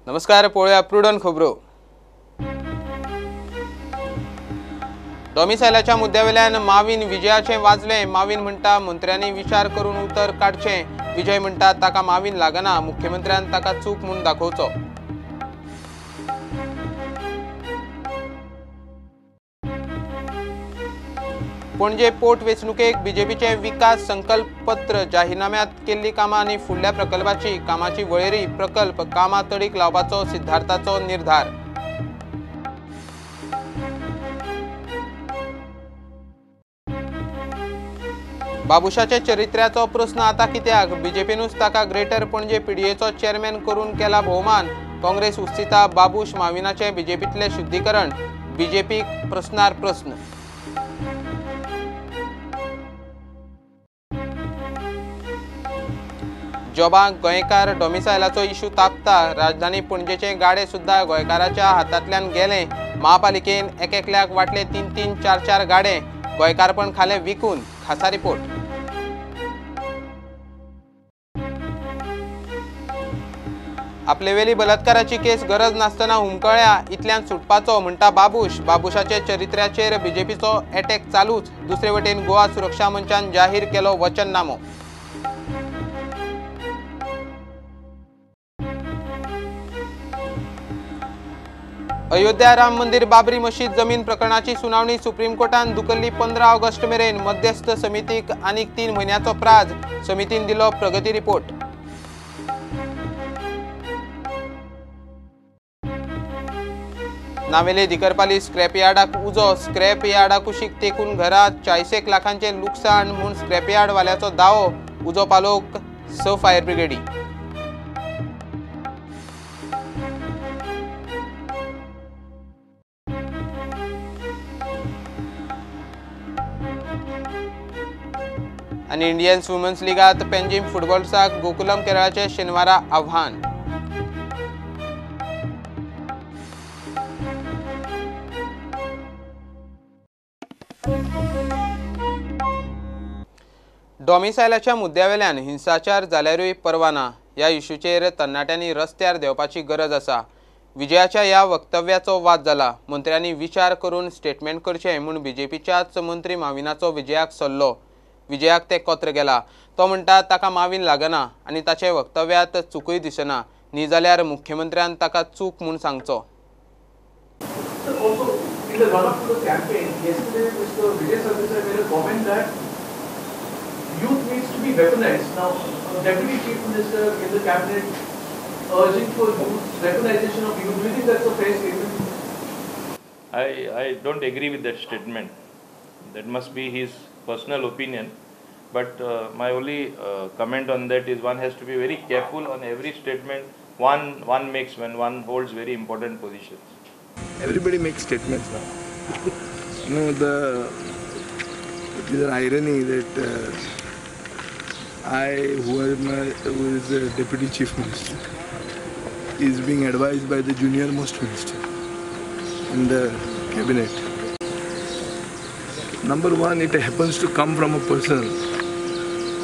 नमस्कार, पळोवया प्रुडंट खबरो. डॉमिसायलाच्या मुद्द्यावेल्यान माविन विजयाचें वाजलें. माविन म्हणटा मंत्र्यांनी विचार करून उतर काडचें. विजय म्हणटा ताका माविन लागना, मुख्यमंत्र्यान ताका चूक म्हूण दाखोवचो. पणजे पोट वेंचणुकेक बीजेपीचे विकास संकल्प पत्र जाहीरनाम्यात केल्ली कामां आनी फुडल्या प्रकल्पाची कामाची वळेरी प्रकल्प कामां तडीक लावपाचो सिद्धार्थाचो निर्धार. बाबुशाचे चरित्र्याचो प्रस्न आतां कित्याक? बीजेपीनूच ताका ग्रेटर पणजे पीडीएचो चेअरमॅन करून केला भोवमान. काँग्रेस उस्तिता बाबूश माविनाचें बीजेपींतलें शुद्धीकरण. बीजेपीक प्रस्नार प्रस्न. जॉबाक गोंयकार डॉमिसायलाचो इशू तापता. राजधानी पणजेचे गाडे सुद्दां गोंयकाराच्या हातांतल्यान गेले. महापालिकेन एक एकल्याक वांटले 3-3, 4-4 गाडे. गोंयकारपण खालें विकून. खासा रिपोर्ट. आपलेवेली बलात्काराची केस गरज नासतना हुमकळ्या, इतल्यान सुटपाचो म्हणटा बाबूश. बाबूशाचे चरित्र्याचेर बीजेपीचो एटॅक चालूच. दुसरे वटेन गोवा सुरक्षा मंचान जाहीर केलो वचननामो. अयोध्या राम मंदिर बाबरी मशीद जमीन प्रकरणाची सुनावणी सुप्रीम कोर्टान धुकल्ली 15 ऑगस्ट मेरेन. मध्यस्थ समितीक आनीक 3 म्हयन्याचो प्राज. समितीन दिलो प्रगती रिपोर्ट. नावेले दिकरपाली स्क्रॅप यार्डाक उजो. स्क्रॅप यार्डा कुशीक तेकून घरात 40 लाखांचे लुकसाण म्हूण स्क्रॅप यार्ड वाल्याचो दावो. उजो पालोवंक 6 फायर ब्रिगेडी. आनी इंडियन्स वुमन्स लिगांत पेंजीम फुटबॉल्साक गोकुलम केरळाचे शेनवारा आव्हान. डॉमिसायलाच्या मुद्द्यावेल्यान हिंसाचार जाल्यारूय परवाना. ह्या इशूचेर तरणाट्यांनी रस्त्यार देंवपाची गरज आसा. विजयाच्या ह्या वक्तव्याचो वाद जाला. मंत्र्यांनी विचार करून स्टेटमेंट करचें म्हूण बीजेपीच्याच मंत्री माविनाचो विजयाक सल्लो. विजयाक ते कोत्र गेला. तो म्हणटा ताका माविन लागना आनी ताचे वक्तव्यात चुकूय दिसना. न्ही जाल्यार मुख्यमंत्र्यान ताका चूक म्हूण सांगचो. Youth needs to be weaponized. Now, Deputy Chief Minister in the cabinet urging for youth, weaponization of youth. Do you think that's a fair statement? I don't agree with that statement. That must be his personal opinion. But my only comment on that is one has to be very careful on every statement one makes when one holds very important positions. Everybody makes statements now. You know, it is an irony that I, who is the Deputy Chief Minister, is being advised by the junior most minister in the cabinet. Number one, it happens to come from a person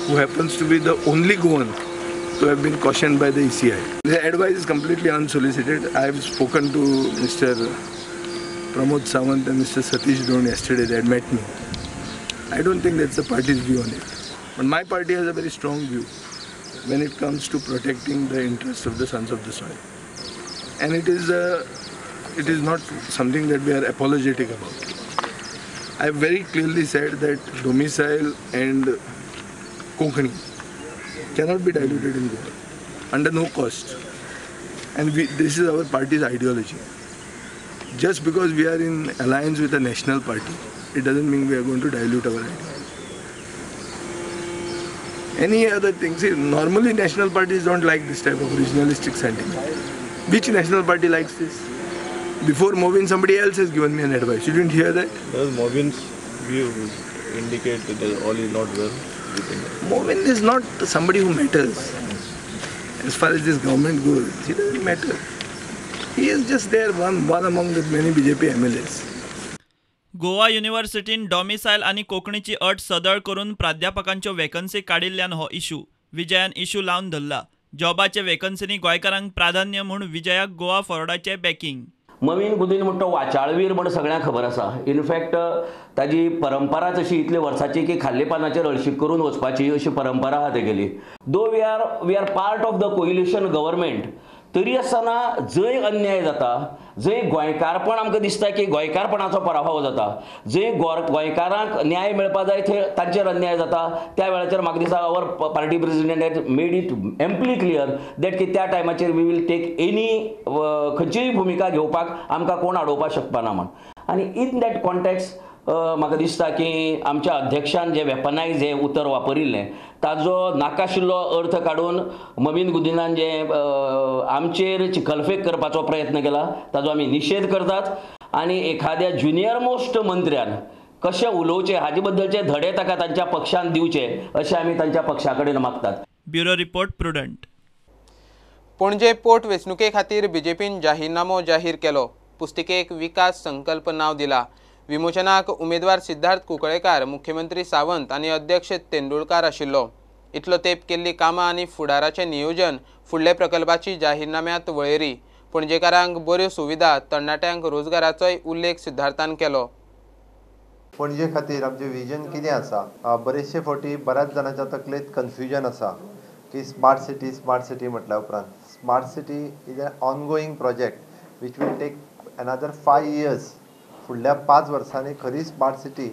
who happens to be the only Goan to have been cautioned by the ECI. The advice is completely unsolicited. I have spoken to Mr. Pramod Sawant and Mr. Satish Dhond yesterday. They had met me. I don't think that's the party's view on it. But my party has a very strong view when it comes to protecting the interests of the sons of the soil. And it is not something that we are apologetic about. I have very clearly said that domicile and Konkani cannot be diluted in Goa under no cost. And this is our party's ideology. Just because we are in alliance with a national party, it doesn't mean we are going to dilute our ideology. Any other thing, see, normally national parties don't like this type of regionalistic sentiment. Which national party likes this? Before Movin, somebody else has given me an advice. You didn't hear that? Does Movin's view indicate that all is not well? Movin is not somebody who matters. As far as this government goes, he doesn't matter. He is just there, one among the many BJP MLAs. Goa युनिव्हर्सिटीन डॉमिसायल आनी कोंकणीची अट सदळ करून प्राध्यापकांच्यो vacancy काडिल्ल्यान हो issue विजयान issue लावन धरला. जॉबाचे वेकन्सीनी गोंयकारांक प्राधान्य म्हूण विजयाक गोवा फॉरवर्डाचे बॅकिंग. मवीन गुदीन म्हणटा वाचाळवीर म्हण सगळ्यांक खबर आसा. इनफॅक्ट ताजी परंपराच अशी इतले वर्साची की खाल्ले पानाचेर हळशीक करून वचपाची अशी परंपरा आहा तेगेली. Though we are part of the coalition government, तरी आसतना जंय अन्याय जाता, जंय गोंयकारपण आमकां दिसता की गोंयकारपणाचो पराभव जाता, जंय गोंयकारांक न्याय मेळपा जाय थंय तांचेर अन्याय जाता, त्या वेळाचेर म्हाका दिसता our party president has made it amply clear that की त्या टायमाचेर we will take any खंयचीय भुमिका घेवपाक आमकां कोण आडोवपाक शकपाना म्हण. आनी इन that context म्हाका दिसता की आमच्या अध्यक्षान जे वेपनायज हें उतर वापरिल्लें ताजो नाकाशिल्लो अर्थ काडून मवीन गुदिनान जे आमचेर चिखलफेक करपाचो प्रयत्न केला ताजो आमी निशेध करतात. आनी एखाद्या ज्युनियर मोस्ट मंत्र्यान कशें उलोवचें हाजे बद्दलचे धडे ताका तांच्या पक्षान दिवचे अशें आमी तांच्या पक्षा कडेन मागतात. Bureau report, Prudent. Panaji पोट वेंचणुके खातीर बीजेपीन जाहीरनामो जाहीर केलो. पुस्तिकेक विकास संकल्प नांव दिला. विमोचनाक उमेदवार सिद्धार्थ कुंकळेकार, मुख्यमंत्री सावंत आनी अध्यक्ष तेंडुलकार आशिल्लो. इतलो तेंप केल्ली कामां आनी फुडाराचें नियोजन फुडल्या प्रकल्पाची जाहीरनाम्यांत वळेरी. पणजेकारांक बऱ्यो सुविधा, तरणाट्यांक रोजगाराचोय उल्लेख सिद्धार्थान केलो. पणजे खातीर आमचें विजन कितें आसा, बरेचशे फावटी बऱ्याच जाणांच्या तकलेंत कन्फ्युजन आसा की स्मार्ट सिटी स्मार्ट सिटी म्हटल्या उपरांत smart city is an ongoing project which will take another 5 years. फुडल्या 5 वर्सांनी खरी स्मार्ट सिटी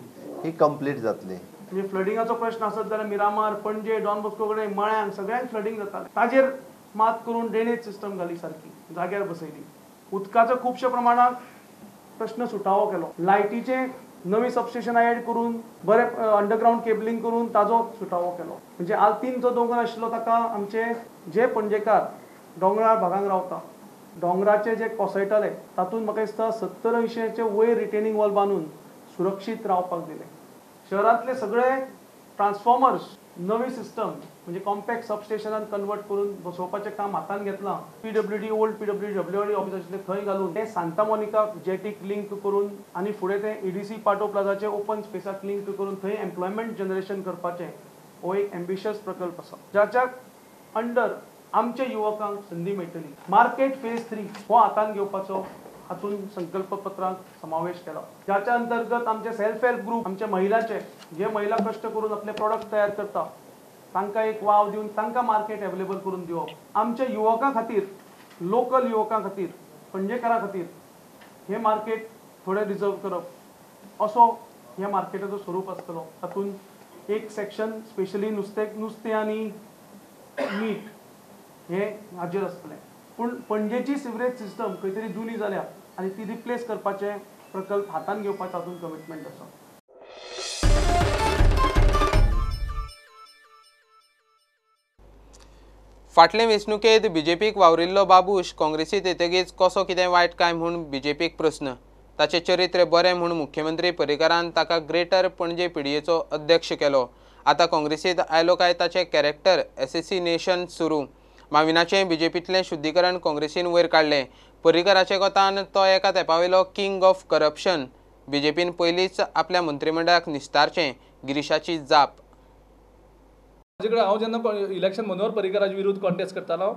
ही कंप्लीट जातली. म्हणजे फ्लडिंगाचो प्रश्न आसत जाल्यार मिरामार, पणजे, डॉन बॉस्को कडेन, मळ्यांक सगळ्यांक फ्लडींग जातालें. ताजेर मात करून ड्रेनेज सिस्टम घाली, सारकी जाग्यार बसयली. उदकाचो खुबश्या प्रमाणांत प्रश्न सुटावो केलो. लायटीचे नवी सबस्टेशनां एड करून बरें अंडरग्रावंड केबलिंग करून ताजो सुटावो केलो. म्हणजे आल्तीन जो दोंगर आशिल्लो ताका आमचे जे पणजेकार दोंगराळ भागांत रावता, दोंगराचे जे कोसळटाले तातूंत म्हाका दिसता 70-80 वयर रिटेनिंग वॉल बांदून सुरक्षीत रावपाक दिलें. शहरांतले सगळे ट्रान्सफॉर्मर्स नवी सिस्टम म्हणजे कॉम्पॅक्ट सबस्टेशनान कन्वर्ट करून बसोवपाचें काम हातान घेतलां. PWD, old PWD, WD office आशिल्लें थंय घालून तें सांता मोनिका जेटीक लिंक करून आनी फुडें तें ईडीसी पाटो प्लाझाचे ओपन स्पेसाक लिंक करून थंय एम्प्लॉयमेंट जनरेशन करपाचें हो एक एम्बिशियस प्रकल्प आसा, जाच्या अंडर आमच्या युवकांक संदी मेळटली. मार्केट फेज 3 हो हातान घेवपाचो हातूंत संकल्पपत्रांत समावेश केला, ज्याच्या अंतर्गत आमचे सेल्फ हेल्प ग्रुप, आमच्या महिलाचे जे महिला कश्ट करून आपले प्रोडक्ट तयार करता तांकां एक वाव दिवन तांकां मार्केट अवेलेबल करून दिवप, आमच्या युवकां खातीर, लोकल युवकां खातीर, पणजेकारां खातीर हे मार्केट थोडें रिजर्व करप असो ह्या मार्केटाचो स्वरूप आसतलो. तातूंत एक सेक्शन स्पेशली नुस्तें आनी मीठ हे हाजेर आसतलें. पूण पणजेची सिवरेज सिस्टम खंय तरी जुनी जाल्या आनी ती रिप्लेस करपाचे प्रकल्प हातान घेवपाचो तातूंत कमिटमेंट आसा. फाटले वेंचणुकेंत बीजेपीक वावरिल्लो बाबूश काँग्रेसीत येतगीच कसो कितें वायट काय म्हूण बीजेपीक प्रस्न. ताचें चरित्र बरें म्हूण मुख्यमंत्री पर्रीकारान ताका ग्रेटर पणजे पीडीएचो अध्यक्ष केलो. आतां काँग्रेसीत आयलो काय ताचें कॅरेक्टर एसेसिनेशन सुरू. माविनाचें बीजेपींतलें शुद्धीकरण काँग्रेसीन वयर काडलें. पर्रीकाराचे कोतान तो एका तेंपावेलो किंग ऑफ करप्शन. बीजेपीन पयलींच आपल्या मंत्रिमंडळाक निस्तारचें, गिरीशाची जाप. म्हजे कडेन हांव जेन्ना इलेक्शन मनोहर पर्रीकाराचे विरुद्ध कॉन्टेस्ट करतालो,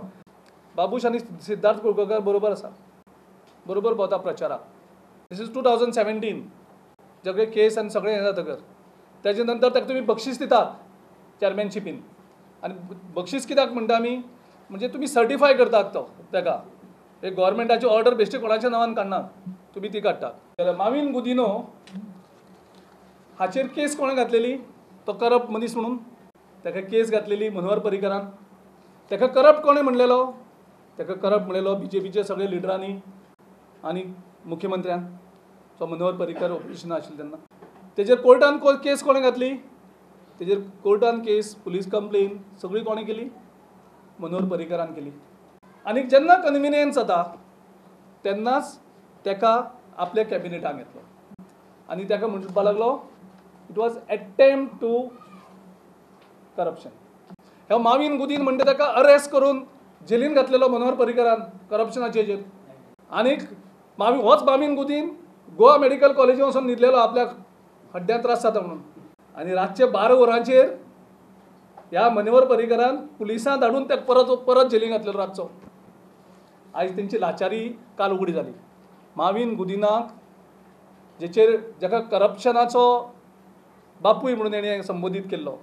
बाबूश आनी सिद्धार्थ कुंकळकर बरोबर आसा, बरोबर भोंवता प्रचाराक. This is 2017, सगळे केस आनी सगळें हें जातकर तेजे नंतर ताका तुमी बक्षीस दितात चॅरमॅनशिपीन. आनी बक्षीस कित्याक म्हणटा आमी, म्हणजे तुमी सर्टिफाय करतात तो ताका, एक गव्हर्मेंटाची ऑर्डर बेश्टी कोणाच्या नांवान काडना, तुमी ती काडटात. जाल्यार मावीन गुदिनो हाचेर केस कोणें घातलेली, तो करप्ट मनीस म्हणून ताका केस घातलेली मनोहर पर्रीकारान. ताका करप्ट कोणें म्हणलेलो, ताका करप्ट म्हणलेलो बीजेपीच्या सगळे लिडरांनी आनी मुख्यमंत्र्यान. सो मनोहर पर्रीकार ऑपोजिशनान आशिल्ले तेन्ना. तेजेर कोर्टान केस कोणें घातली, तेजेर कोर्टान केस, पुलीस कंप्लेन सगळी कोणें केली, मनोहर पर्रीकारान केली. आनी जेन्ना कन्विनियन्स जाता तेन्नाच ताका आपल्या कॅबिनेटाक घेतलो आनी ताका म्हणपाक लागलो it was attempt to corruption. ह्या मावीन गुदीन म्हणटा ताका अरेस्ट करून जेलीन घातलेलो मनोहर पर्रीकारान करप्शनाचे हेजेर. आनीक होच मावीन गुदीन गोवा मेडिकल कॉलेजीन वचून न्हिदलेलो, आपल्याक हड्ड्याक त्रास जाता म्हणून. आनी रातचे 12 वरांचेर ह्या मनोहर पर्रीकरान पुलिसां धाडून ते परत परत जेलीन घातलेलो रातचो. आयज तेंची लाचारी काल उगडी जाली. माविन गुदिनाक जेचेर जाका करप्शनाचो बापूय म्हणून तेणें संबोधीत केल्लो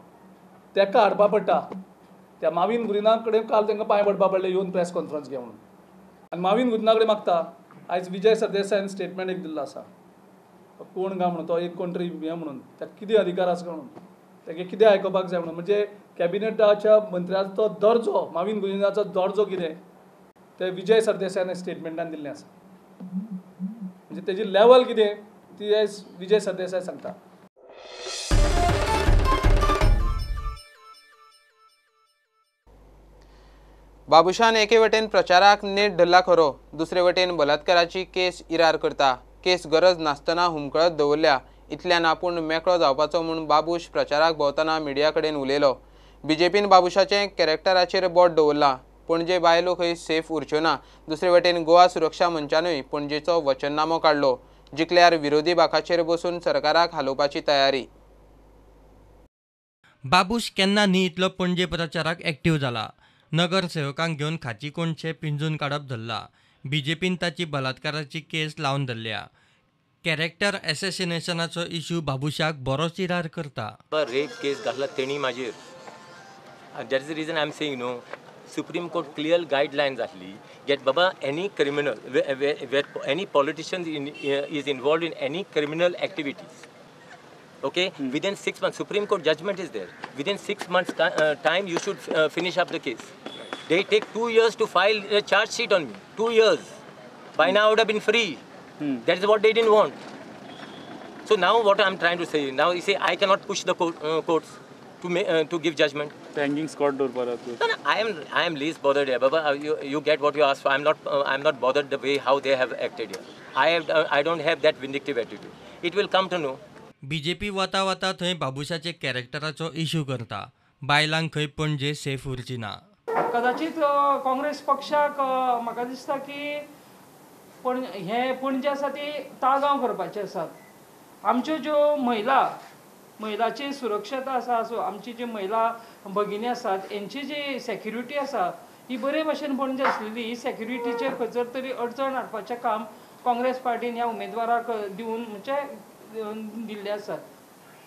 तेका हाडपा पडटा. त्या माविन गुदिना कडेन काल तांकां पांय पडपा पडले येवन प्रेस कॉन्फरन्स घे म्हणून. आनी माविन गुदिना कडेन मागता. आयज विजय सरदेसायान स्टेटमेंट एक दिल्लो आसा, कोण गा म्हणून तो एक कोण तरी हें म्हणून ताका कितें अधिकार आसा म्हणून ताका कितें आयकुपाक जाय म्हणून. म्हणजे कॅबिनेटाच्या मंत्र्याचो दर्जो, माविन गुदिनाचो दर्जो कितें ते विजय सरदेसायान स्टेटमेंटान दिल्लें आसा. म्हणजे तेजी लेवल कितें ती आयज विजय सरदेसाय सांगता. बाबुशान एके वटेन प्रचाराक नेट धरला खरो, दुसरे वटेन बलात्काराची केस इरार करता. केस गरज नासतना हुमकळत दवरल्या इतल्यान आपूण मेकळो जावपाचो म्हूण बाबूश प्रचाराक भोंवतना मिडिया कडेन उलयलो. बीजेपीन बाबुशाचें कॅरेक्टराचेर बोट दवरला. पणजे बायलो खंय सेफ उरच्यो ना. दुसरे वटेन गोवा सुरक्षा मंचानूय पणजेचो वचननामो काडलो. जिखल्यार विरोधी बाकाचेर बसून सरकाराक हालोवपाची तयारी. बाबूश केन्ना न्ही इतलो पणजे प्रचाराक एक्टिव जाला. नगरसेवकांक घेवन खाची कोणशे पिंजून काडप धरला. बीजेपीन ताची बलात्काराची केस लावन धरल्या. कॅरेक्टर एसेसिनेशनाचो इश्यू बाबुशाक बरोच इरार करता. रेप केस घातला तेणी म्हाजेर. That is the reason I am saying no. Supreme Court clear guidelines आसली that Baba any criminal any politician is involved in any criminal activities, okay, within 6 months, Supreme Court judgment is there. Within 6 months time you should finish up the case. They take 2 years to file a charge sheet on me. 2 years. By now I would have been free. That is what they didn't want. So now what I am trying to say, now you say I cannot push the courts to give judgment. Hanging squad door par. No, no, I am least bothered here, Baba. You get what you asked for. I am not bothered the way how they have acted here. I don't have that vindictive attitude. It will come to know. BJP वता वता थंय बाबुशाचे कॅरेक्टराचो issue करता. बायलांक खंय Panaji safe उरची ना. कदाचित काँग्रेस पक्षाक म्हाका दिसता की पण हे पणजे आसा ती ताळगांव करपाचे आसात. आमच्यो ज्यो महिलाची सुरक्षता आसा, आमची जी महिला भगिनी आसात हेंची जी सेक्युरिटी आसा ही बरे भशेन पणजे आसलेली. ही सेक्युरिटीचेर खंयसर तरी अडचण हाडपाचें काम काँग्रेस पार्टीन ह्या उमेदवाराक दिवन म्हणजे दिल्ले आसात.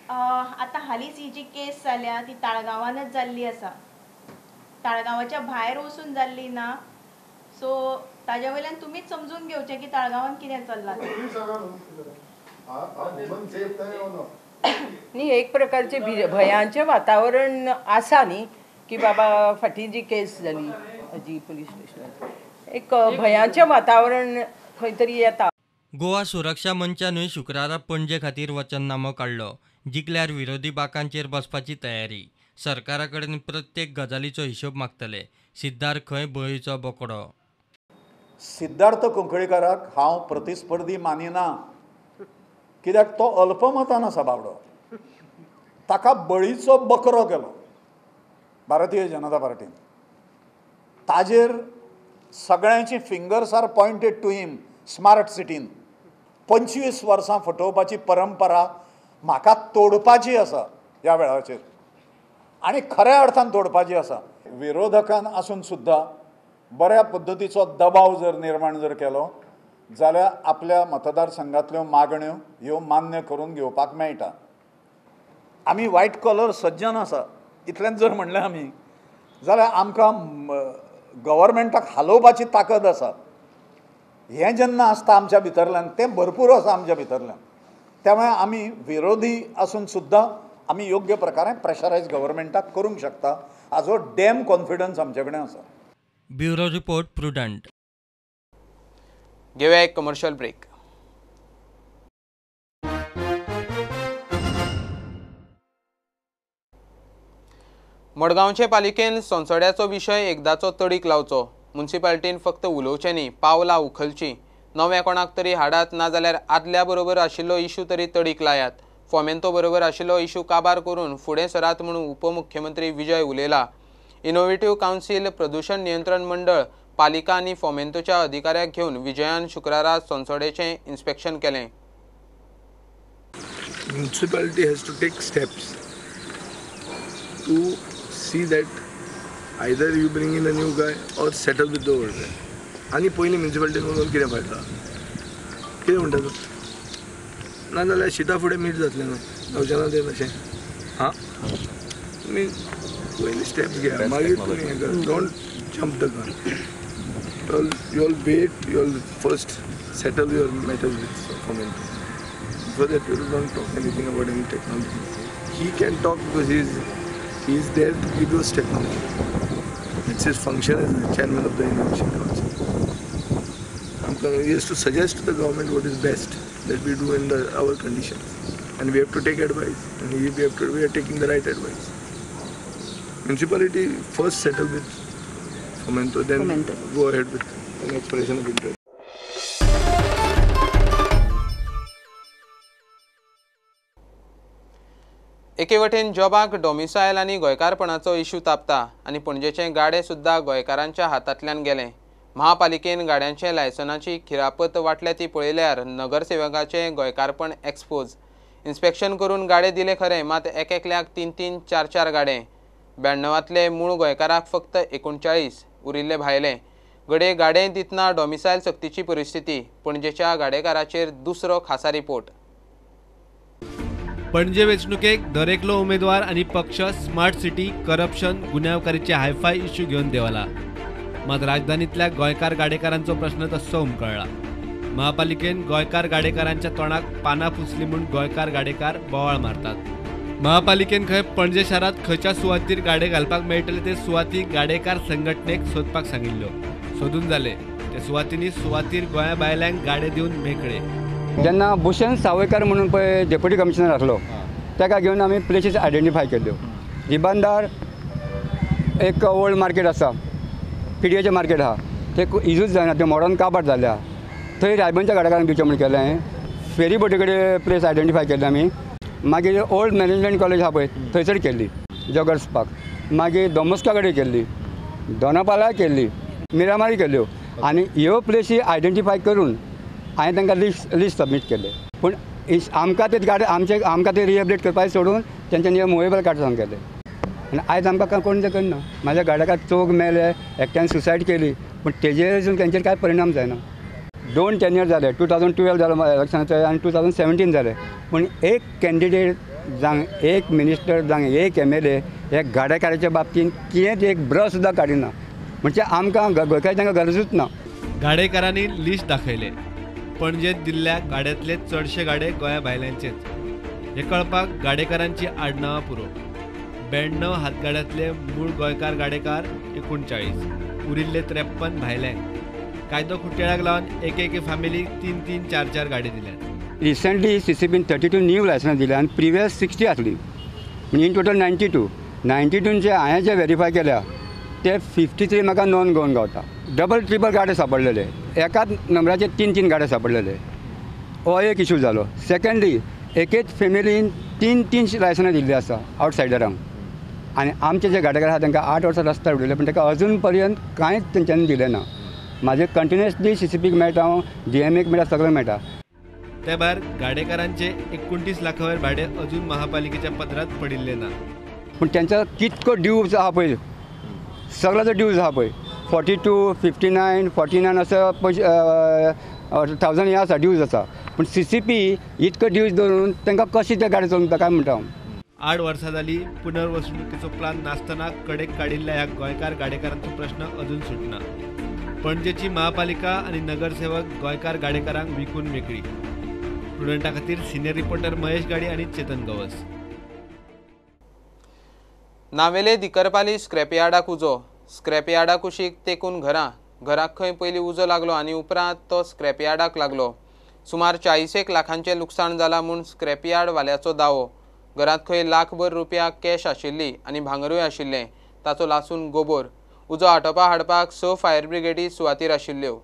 आतां हालींच ही जी केस जाल्या ती ताळगांवानच जाल्ली आसा. ताळगांवाच्या भायर वचून जाल्ली ना. सो ताज्या वयल्यान तुमीच समजून घेवचें की ताळगांवान कितें चल्लां. न्ही, एक प्रकारचे भयांचें वातावरण आसा न्ही की बाबा फाटीं जी केस जाली जी पुलीस स्टेशनार, एक भयांचें वातावरण खंय तरी येता. गोवा सुरक्षा मंचानूय शुक्रारा पणजे खातीर वचननामो काडलो. जिखल्यार विरोधी बाकांचेर बसपाची तयारी. सरकारा कडेन प्रत्येक गजालीचो हिशोब मागतले. सिद्धार्थ खंय बळीचो बोकडो. सिद्धार्थ कुंकळीकाराक हांव प्रतिस्पर्धी मानिना, कित्याक तो अल्पमतान आसा बाबडो. ताका बळीचो बकरो केलो भारतीय जनता पार्टीन. ताजेर सगळ्यांची fingers are pointed to him. Smart सिटीन 25 वर्सां फटोवपाची परंपरा म्हाका तोडपाची आसा ह्या वेळाचेर, आनी खऱ्या अर्थान तोडपाची आसा. विरोधकान आसून सुद्दां बऱ्या पद्दतीचो दबाव जर निर्माण जर केलो जाल्यार आपल्या मतदारसंघातल्यो मागण्यो ह्यो मान्य करून घेवपाक मेळटा. आमी व्हायट कॉलर सज्जन आसा इतलेंच जर म्हणलें आमी जाल्यार आमकां गव्हर्मेंटाक हालोवपाची ताकद आसा. हें जेन्ना आसता आमच्या भितरल्यान, तें भरपूर आसा आमच्या भितरल्यान, त्यामुळे आमी विरोधी आसून सुद्दां आमी योग्य प्रकारे प्रेशरायज गव्हर्मेंटाक करूंक शकता हाजो डॅम कॉन्फिडन्स आमचे कडेन आसा. Bureau report, Prudent. घेऊया एक कमर्शियल ब्रेक. मडगांवचे पालिकेन सोनसड्याचो विशय एकदाचो तडीक लावचो. मुन्सिपालिटीन फक्त उलोवचें न्ही, पावलां उखलचीं. नव्या कोणाक तरी हाडात, नाजाल्यार आदल्या बरोबर आशिल्लो इशू तरी तडीक लायात. फोमेंतो बरोबर आशिल्लो इशू काबार करून फुडें सरात म्हणून उपमुख्यमंत्री विजय उलयला. इनोव्हेटिव्ह कावन्सील, प्रदूषण नियंत्रण मंडळ, पालिका आनी फोमेंतोच्या अधिकाऱ्याक घेवन विजयान शुक्रारा सोनसड्याचें इन्स्पेक्शन केलें. Municipality has to take steps to See that either you bring in a new guy or settle with the old guy. आनी पयलीं म्युनिसिपालिटीन वचून कितें फायदा? कितें म्हणटा तूं? नाजाल्यार शिता फुडें मीठ जातलें न्हू, जावचें ना तें तशें. हां, तुमी पयलीं स्टेप्स घेया, मागीर तुमी हें करा. Don't jump the gun. You all wait, you all first settle your matters with Fomento. Before that, you don't talk anything about any technology. He can talk because he is there to give us technology. It's his function as the chairman of the Innovation Council. He has to suggest to the government what is best that we do in our conditions, and we have to take advice, and we are taking the right advice. Municipality first settle with Fomento, then go ahead with an expression of interest. एके वटेन जॉबाक डोमिसायल आनी गोंयकारपणाचो issue तापता आनी पणजेचे गाडे सुद्दां गोंयकारांच्या हातांतल्यान गेले. महापालिकेन गाड्यांचे लायसनाची खिरापत वाटल्या ती पळयल्यार नगरसेवकाचें गोंयकारपण एक्सपोज. इन्स्पेक्शन करून गाडे दिले खरें, मात एक एकल्याक 3-3, 4-4 गाडे. 92तले मूळ गोंयकाराक फक्त 39 उरिल्ले भायले. घडये गाडे दितना डोमिसायल सक्तीची परिस्थिती. पणजेच्या गाडेकाराचेर दुसरो खासा रिपोर्ट. पणजे वेंचणुकेक दरेकलो उमेदवार आनी पक्ष स्मार्ट सिटी, करप्शन, गुन्यांवकारीचे हायफाय इश्यू घेवन देवला. मात राजधानीतल्या गोंयकार गाडेकारांचो प्रश्न तस्सो उमकळ्ळा. महापालिकेन गोंयकार गाडेकारांच्या तोंडाक पानां पुसली म्हूण गोंयकार गाडेकार बोवाळ मारतात. महापालिकेन खंय पणजे शारांत खंयच्या सुवातीर गाडे घालपाक मेळटले ते सुवाती गाडेकार संघटनेक सोदपाक सांगिल्ल्यो. सोदून जाले ते सुवातींनी सुवातीर गोंया भायल्यांक गाडे दिवन मेकळे. जेन्ना भूषण सावयकार म्हणून पळय डेप्युटी कमिशनर आसलो ताका घेवन आमी प्लेसीस आयडेंटिफाय केल्ल्यो. रिबांदार एक ओल्ड मार्केट आसा, पिडयेचें मार्केट आहा, तें युजूच जायना, तें मॉडर्न काबार जाल्लें आहा. थंय रायबंदच्या गाडेकारांक दिवचें म्हूण केलें हांवें. फेरी बोटी कडेन प्लेस आयडेंटिफाय केल्ली आमी. मागीर ओल्ड मॅनेजमेंट कॉलेज आहा पळय थंयसर केल्ली, जॉगर्स पार्क. मागीर दोमोस्का कडेन केल्ली, दोनापालाय केल्ली, मिरामारी केल्ल्यो. आनी ह्यो प्लेसी आयडेंटिफाय करून हांवें तांकां लिस्ट सबमीट केलें. पूण आमकां ते गाडी आमचे आमकां ते रिहेबिलिट करपाक सोडून तेंच्यांनी मुवेबल कार्ड सांग केलें. आनी आयज आमकां कोण तें करना. म्हाज्या गाड्याकार चोग मेले, एकट्यान सुसायड केली, पूण तेजेर अजून तेंचेर कांय परिणाम जायना. 2 टेन्यर जाले, 2012 जालो इलेक्शनाचे आनी 2017 जाले, पूण एक कॅन्डिडेट जावं, एक मिनिस्टर जावं, एक MLA हे गाडेकाराच्या बाबतींत कितेंच एक ब्रश सुद्दां काडिना. म्हणजे आमकां गोंयकार तांकां गरजूच ना. गाडेकारांनी लिस्ट दाखयलें. पणजेंत दिल्ल्या गाड्यांतले चडशे गाडे गोंया भायल्यांचेच हें कळपाक गाडेकारांची आडनांवां पुरो. 92 हातगाड्यांतले मूळ गोंयकार गाडेकार 39, उरिल्ले 53 भायल्यांक. कायदो खुट्टेळाक लावन एक एके फॅमिलीक 3-3, 4-4 गाडी दिल्यात. रिसंटली CCPन 32 न्यू लायसनां दिल्या आनी प्रिवियस 60 आसली, म्हणजे इन टोटल 92. 92चे हांवें जे वेरीफाय केल्या ते 53 म्हाका नॉन गोवन गावता. डबल ट्रिपल गाडे सापडलेले, एकाच नंबराचे 3-3 गाडे सापडलेले. हो एक इशू जालो. सेकंडली, एकेच फॅमिलीन 3-3 लायसनां दिल्ली आसा आवटसायडरांक. आनी आमचे जे गाडेकार आसा तांकां 8 वर्सां रस्त्यार उडयले, पूण ताका अजून पर्यंत कांयच तेंच्यांनी दिलें ना. म्हाजे कंटिन्युअसली CCPक मेळटा, हांव DMAक मेळटा, सगळें मेळटा. ते भायर गाडेकारांचे 29 लाखां वयर भाडें अजून महापालिकेच्या पदरांत पडिल्लें ना. पूण तेंचो कितको ड्यूज आहा पळय, सगळ्याचो ड्यूज आहा पळय, 42, 59, 49 असो पयशे 1000 हे आसा ड्यूज आसा. पूण CCP इतको ड्यूज धरून तांकां कशी ते गाडी चलोवंक काय म्हणटा हांव. 8 वर्सां जाली पुनर्वसणुकेचो प्लान नासतना कडेक काडिल्ल्या ह्या गोंयकार गाडेकारांचो प्रश्न अजून सुटना. पणजेची महापालिका आनी नगरसेवक गोंयकार गाडेकारांक विकून मेकळी. स्टुडंटा खातीर सिनियर रिपोर्टर महेश गाडी आनी चेतन गवस. नावेले दिकरपाली स्क्रॅपयार्डाक उजो. स्क्रॅपयार्डा कुशीक तेकून घरां. घराक खंय पयलीं उजो लागलो आनी उपरांत तो स्क्रॅपयार्डाक लागलो. सुमार 40 लाखांचें लुकसाण जालां म्हूण स्क्रॅपयार्ड वाल्याचो दावो. घरांत खंय लाखभर रुपया कॅश आशिल्ली आनी भांगरूय आशिल्लें, ताचो लासून गोबोर. उजो आटोवपा हाडपाक 6 फायर ब्रिगेडी सुवातीर आशिल्ल्यो.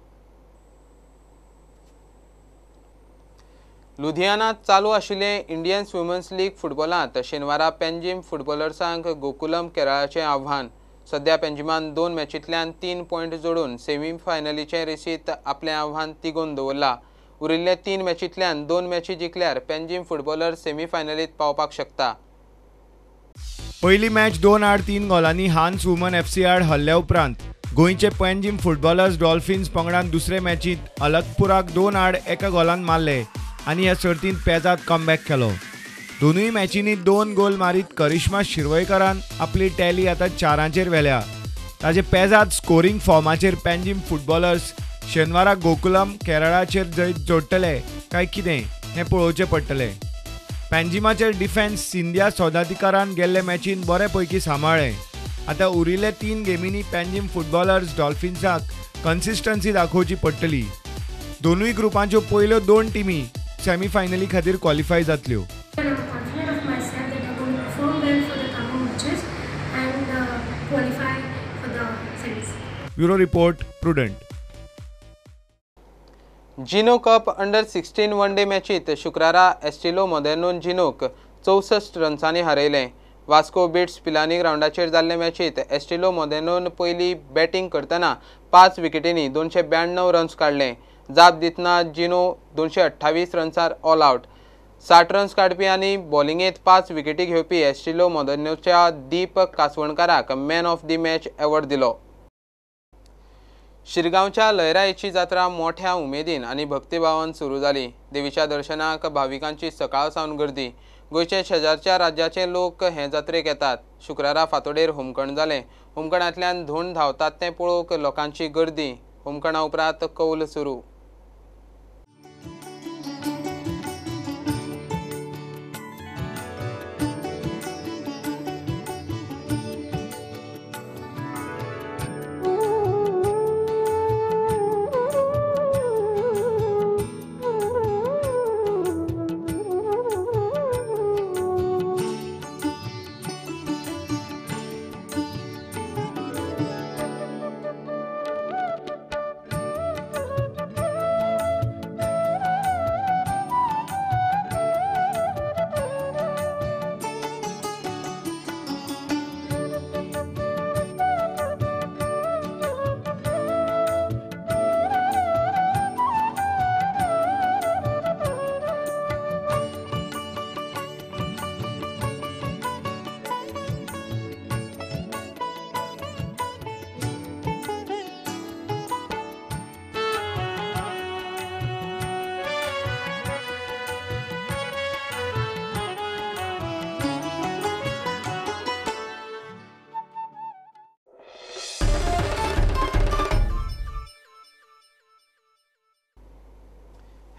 लुधियानात चालू आशिल्ले इंडियन वुमन्स लीग फुटबॉलांत शेनवारा पेंजीम फुटबॉलर्सांक गोकुलम केरळाचें आव्हान. सध्या पेंजिमान 2 मॅचींतल्यान 3 पॉयंट जोडून सेमीफायनलीचे रेसींत आपलें आव्हान तिगोवन दवरलां. उरिल्ले 3 मॅचींतल्यान 2 मॅची जिखल्यार पेंजीम फुटबॉलर सेमीफायनलींत पावपाक शकता. पयली मॅच 2-3 गोलांनी हान्स वुमन एफसी आड हरल्या उपरांत गोंयचे पणजीम फुटबॉलर्स डॉल्फिन्स पंगडान दुसरे मॅचींत अलकपुराक 2-1 गोलान मारले आनी ह्या सर्तींत पेजात कमबॅक केलो. दोनूय मॅचींनी 2 गोल मारीत करिश्मा शिरवयकरान आपली टॅली आतां 4 व्हेल्या. ताजे पेजात स्कोरींग फॉर्माचेर पणजीम फुटबॉलर्स शेनवारा गोकुलम केरळाचेर जैत जोडटले काय कितें हें पळोवचें पडटलें. पणजीमाचेर डिफेन्स सिंधिया सौदाधिकारान गेल्ले मॅचीन बरे पैकी सांबाळ्ळें. आतां उरिल्ले 3 गेमींनी पणजीम फुटबॉलर्स डॉल्फिन्साक कन्सिस्टन्सी दाखोवची पडटली. दोनूय ग्रुपांच्यो पयल्यो 2 टिमी सेमीफायनली खातीर क्वॉलिफाय जातल्यो. Bureau report, Prudent. Gino cup under 16 one day मॅचीत शुक्रारा एस्टिलो मोदेर्नोन जिनोक 64 रन्सांनी हारयलें. वास्को बिट्स पिलानी ग्रावंडाचेर जाल्ले मॅचीत एस्टिलो मोदेर्नोन पयली बॅटींग करतना 5 विकेटींनी 292 रन्स काडले. जाप दितना जिनो 228 रन्सार ऑल आवट. 60 रन्स काडपी आनी बॉलिंगेंत 5 विकेटी घेवपी Estilo मोदेर्नोच्या Deep कासवणकाराक man of the match award दिलो. शिरगांवच्या लयराईची जात्रा मोठ्या उमेदीन आनी भक्तिभावान सुरू जाली. देवीच्या दर्शनाक भाविकांची सकाळ सावन गर्दी. गोंयचे शेजारच्या राज्याचे लोक हे जात्रेक येतात. शुक्रारा फांतोडेर होमखण जालें. होमखणांतल्यान धोंड धांवतात तें पळोवंक लोकांची गर्दी. होमखणा उपरांत कौल सुरू.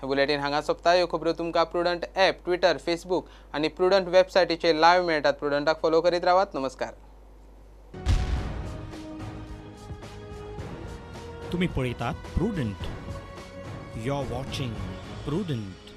बुलेटीन हांगा सोंपता. ह्यो खबरो तुमकां प्रुडंट ॲप, ट्विटर, फेसबूक आनी प्रुडंट वेबसायटीचेर लायव्ह मेळटात. प्रुडंटाक फॉलो करीत रावात. नमस्कार. तुम्ही पळयतात Prudent. You are watching Prudent.